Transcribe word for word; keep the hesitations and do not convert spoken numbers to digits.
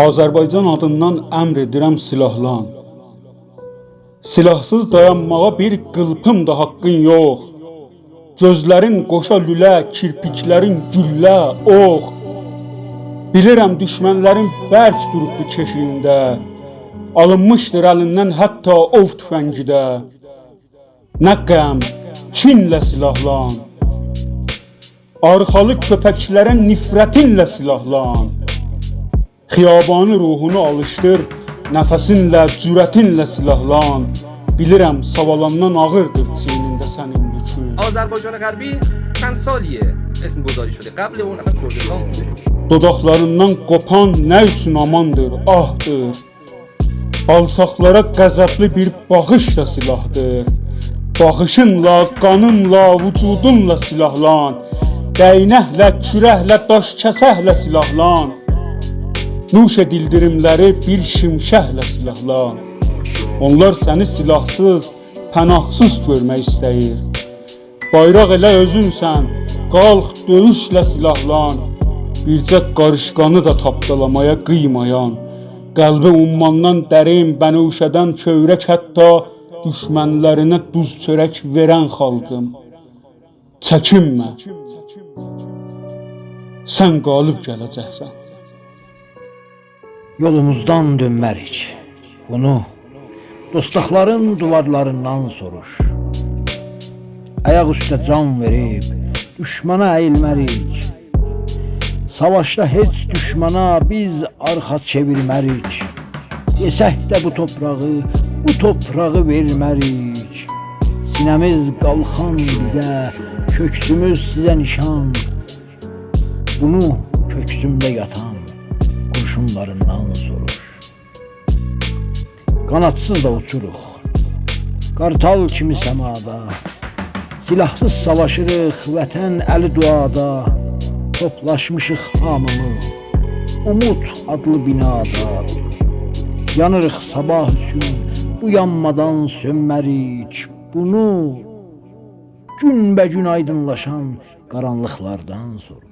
آذربایجان آدیندان امر ائدیرم، سیلاحلان. سیلاحسیز دایانماغا بیر قیلپیم دا حاققین یوخ. گؤزلرین قوشا لوله، کیرپیکلرین گولله، اوخ. بیلیرم، دوشمنلرین برک دوروبدو کئشیگینده. آلینمیشدیر الیندن حتی اوو توفنگی ده. نه غم، کینله سیلاحلان. آرخالی کؤپکلره نفرتینله سیلاحلان. خیابانی روحونو آلیشدیر، نفسینله، جرأتینله سیلاحلان. بیلیرم، ساوالاندان آغیردیر چیینینده سنین یوکون. آذربایجان غربی چند سالیه اسم‌گذاری شده، قبل اون اصلاً کردستان بوده. دوداقلاریندان قوپان نه اوچون آماندیر، آهدیر. آلچاقلارا غضبلی بیر باخیش دا سیلاحدیر. باخیشینلا، قانینلا، وجودونلا سیلاحلان. دینکله، کورکله، داش کسکله سیلاحلان. نوش ائدیلدیریملری بیر شیمشکله سیلاحلان. اونلار سنی سیلاحسیز، پناهسیز گؤرمک ایسته‌ییر. بایراق ائله اؤزونسن، قالخ دؤیوشله سیلاحلان. بیرجه قاریشقانی دا تاپدالامایا قییمایان. قلبی عماندان درین، بنوشه‌دن کؤورک، حتی دوشمنلرینه دوز چؤرک وئرن خالقیم. چکینمه. سن غالب گله‌جکسن. یولوموزدان دؤنمه‌ریک. بونو دوستاقلارین دیوارلاریندان سوروش. آیاق اوسته جان وئریب دوشمانا اییلمه‌ریک. ساواشدا هئچ دوشمانا بیز آرخا چئویرمه‌ریک. یئسک ده بو توپراغی، بو توپراغی وئرمه‌ریک. سینه‌میز قالخان بیزه، کؤکسوموز سیزه نیشان. بونو کؤکسومده یاتان قورشونلاریندان سوروش. قانادسیز دا اوچوروق، قارتال کیمی سمادا. سیلاحسیز ساواشیریق، وطن الی دعادا. توپلاشمیشیق هامیمیز اومود آدلی بینادا. یانیریق صاباح اوچون، بو یانمادان سؤنمه‌ریک. بونو گون‌به‌گون آیدینلاشان قارانلیقلاردان سوروش.